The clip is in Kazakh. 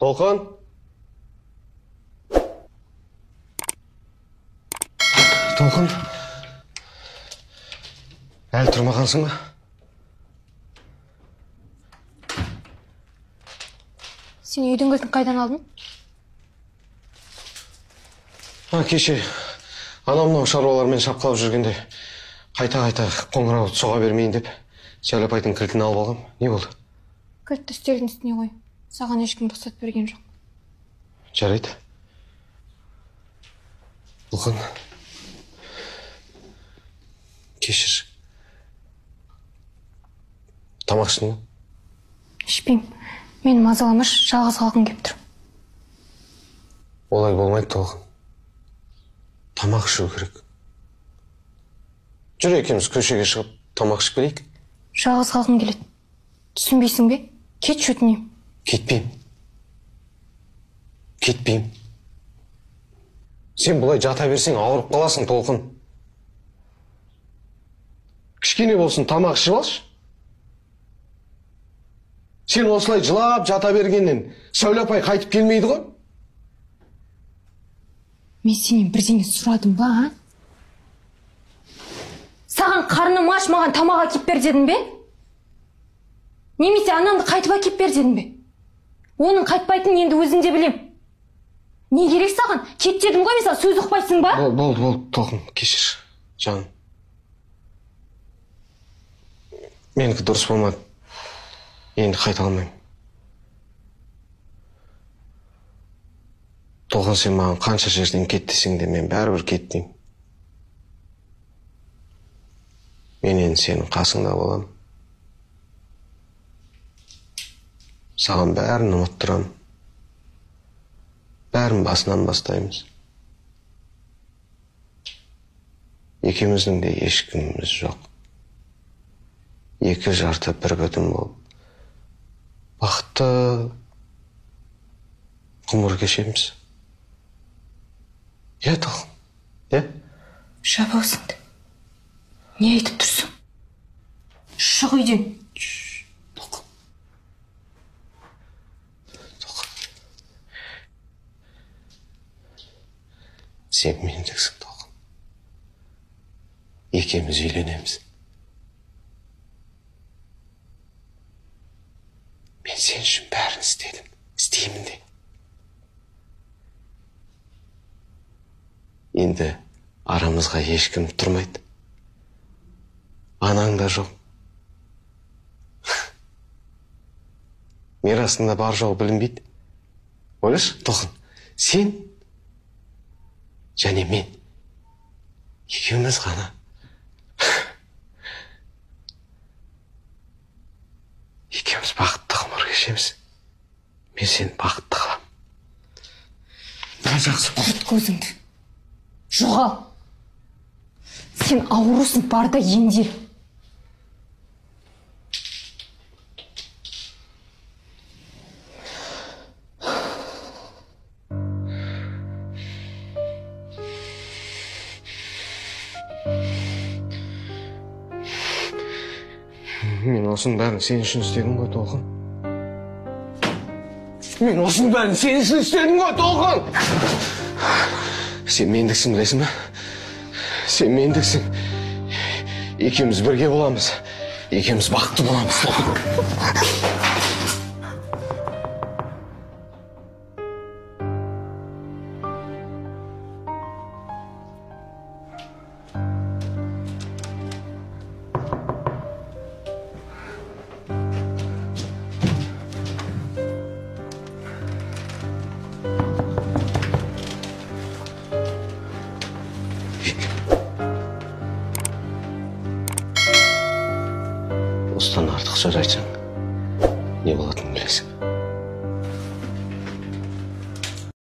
Толқын. Толқын. Әлі тұрмағансың ба? Сен үйдің кілтін қайдан алдың? Кеше анау-мынау шаруалармен шапқылап жүргенде қайта-қайта қоңырау соға бермейін деп Сәуле апайдың кілтін алып алғам. Не болды? Кілтті үстелдің үстіне қой. Саған ешкім рұқсат берген жоқ. Жарайды. Толқын. Кешір. Тамақ іштің бе? Ішпеймін. Мен мазаламаш, жалғыз қалғым кеп тұр. Олай болмайды, Толқын. Тамақ ішу керек. Жүр екеуміз көшеге шығып тамақ ішіп келейік. Жалғыз қалғым келеді. Түсінбейсің бе? Кетші, өтінемін. Кетпеймін. Кетпеймін. Сен бұлай жата берсең ауырып қаласың, Толқын. Кішкене болсын тамақ ішіп алшы. Сен осылай жылап жата бергеннен Сәуле апай қайтып келмейді ғой. Мен сенен бірдеңе сұрадым ба, а? Саған қарным аш, маған тамақ әкеп бер дедім бе? Немесе анамды қайтып әкеп бер дедім бе? Оның қайтпайтынын енді өзім де білем. Не керек саған? Кет дедім ғой, мен саған сөз ұқпайсың ба? Болды, болды, Толқын, кешір, жаным. Менікі дұрыс болмады. Енді қайта алмаймын. Толқын, сен маған қанша жерден кет десең де, мен бәрібір кетпеймін. Мен енді сенің қасыңда боламын. Саған бәрін ұмыттырамын. Бәрін басынан бастаймыз. Екеуміздің де ешкіміміз жоқ. Екі жарты бір бүтін болып бақытты ғұмыр кешеміз. Иә, Толқын, иә? Жап аузыңды. Не айтып тұрсың? Шық үйден. Толқын. Толқын. Сен мендіксің, Толқын. Екеуміз үйленеміз. Мен сен үшін бәрін істедім, істеймін де. Енді арамызға ешкім тұрмайды. Анаң да жоқ. Мирасында бар жоғы білінбейді. Ойлашы, Толқын, сен және мен екеуміз ғана. Екеуміз бақытты ғұмыр кешеміз. Мен сені бақытты қыламын. Жақсы. Құрт көзіңді. Жоғал. Сен аурусың, бар да емдел. Мен осының бәрін сен үшін істедім ғой, Толқын. Мен осының бәрін сен үшін істедім ғой, Толқын. Сен мендіксің, білесің бе? Сен мендіксің. Екеуміз бірге боламыз. Екеуміз бақытты боламыз, Толқын. Осыдан артық сөз айтсаң, не болатынын білесің.